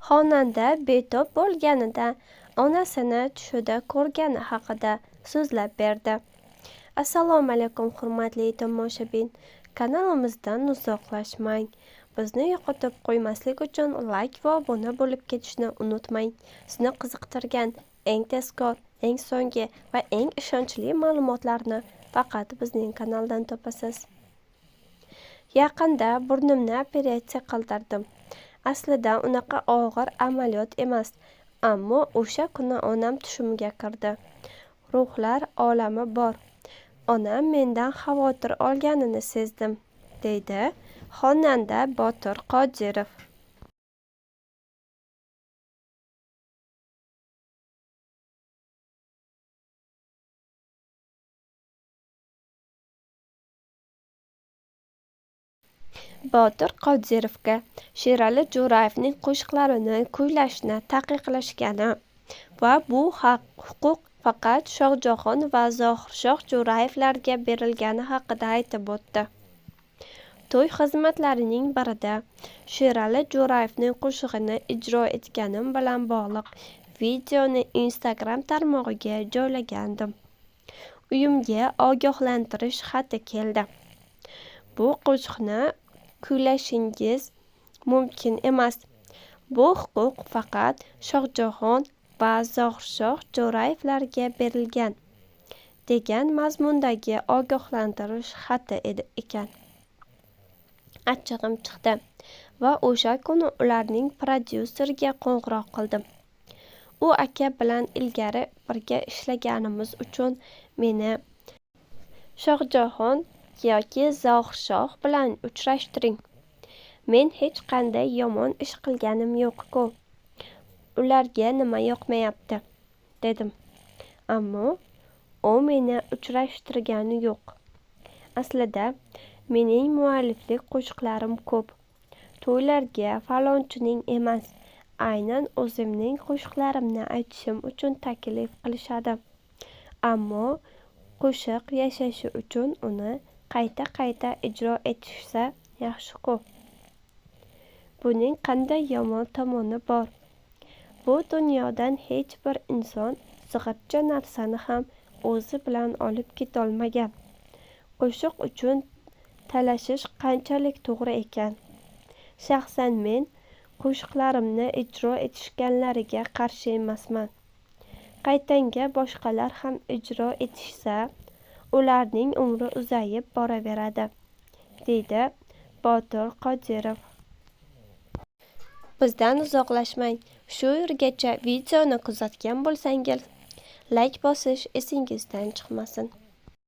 Xonanda betob bo'lganida onasini tushida ko'rgani haqida so'zlab berdi. Assalomu alaykum, hurmatli tomoshabin. Kanalimizdan uzoqlashmang. Bizni yo'qotib qo'ymaslik uchun layk va obuna bo'lib ketishni unutmang. Sizni qiziqtirgan eng tezkor, eng so'nggi va eng ishonchli ma'lumotlarni faqat bizning kanaldan topasiz. Yaqinda burnimni operatsiya qildirdim. Aslida unaqa og'ir amaliyot emas, ammo o'sha kuni onam tushimga kirdi. Ruhlar olami bor. Onam mendan xavotir olganini sezdim, deydi xonanda Botir Qodirov. Botir Qodirovga Sherali Jo'rayevning qo'shiqlarini kuylashni taqiqlashgani va bu haq-huquq faqat Shohjahon va Zohirshoh Jo'rayevlarga berilgani haqida aytib o'tdi. To'y xizmatlarining birida Sherali Jo'rayevning qo'shig'ini ijro etganim bilan bog'liq videoni Instagram tarmog'iga joylagandim. Uyimga ogohlantirish xati keldi. Bu qo'shiqni kuylashingiz mumkin emas. Bu huquq faqat Shohjahon va Zohirshoh Jo'rayevlarga berilgan, degan mazmundagi ogohlantirish xati ekan. Achchig'im chiqdi va o'sha kuni ularning prodyuseriga qo'ng'iroq qildim. U aka bilan ilgari birga ishlaganimiz uchun meni Shohjahon yoki Zohirshoh bilan uchrashtiring. Men hech qanday yomon ish qilganim yo'q-ku. Ularga nima yoqmayapti, dedim. Ammo u meni uchrashtirgani yo'q. Aslida mening mualliflik qo'shiqlarim ko'p. To'ylarga falonchining emas, aynan o'zimning qo'shiqlarimni aytishim uchun taklif qilishadi. Ammo qo'shiq yashashi uchun uni qayta-qayta ijro etishsa yaxshi-ku. Buning qanday yomon tomoni bor? Bu dunyodan hech bir inson zig'ircha narsani ham o'zi bilan olib ketolmagan. Qo'shiq uchun talashish qanchalik to'g'ri ekan? Shaxsan men qo'shiqlarimni ijro etishganlariga qarshi emasman. Qaytanga boshqalar ham ijro etishsa, ularning umri uzayib boraveradi, deydi Botir Qodirov. Bizdan uzoqlashmang. Shu yergacha videoni kuzatgan bo'lsangiz, layk bosish esingizdan chiqmasin.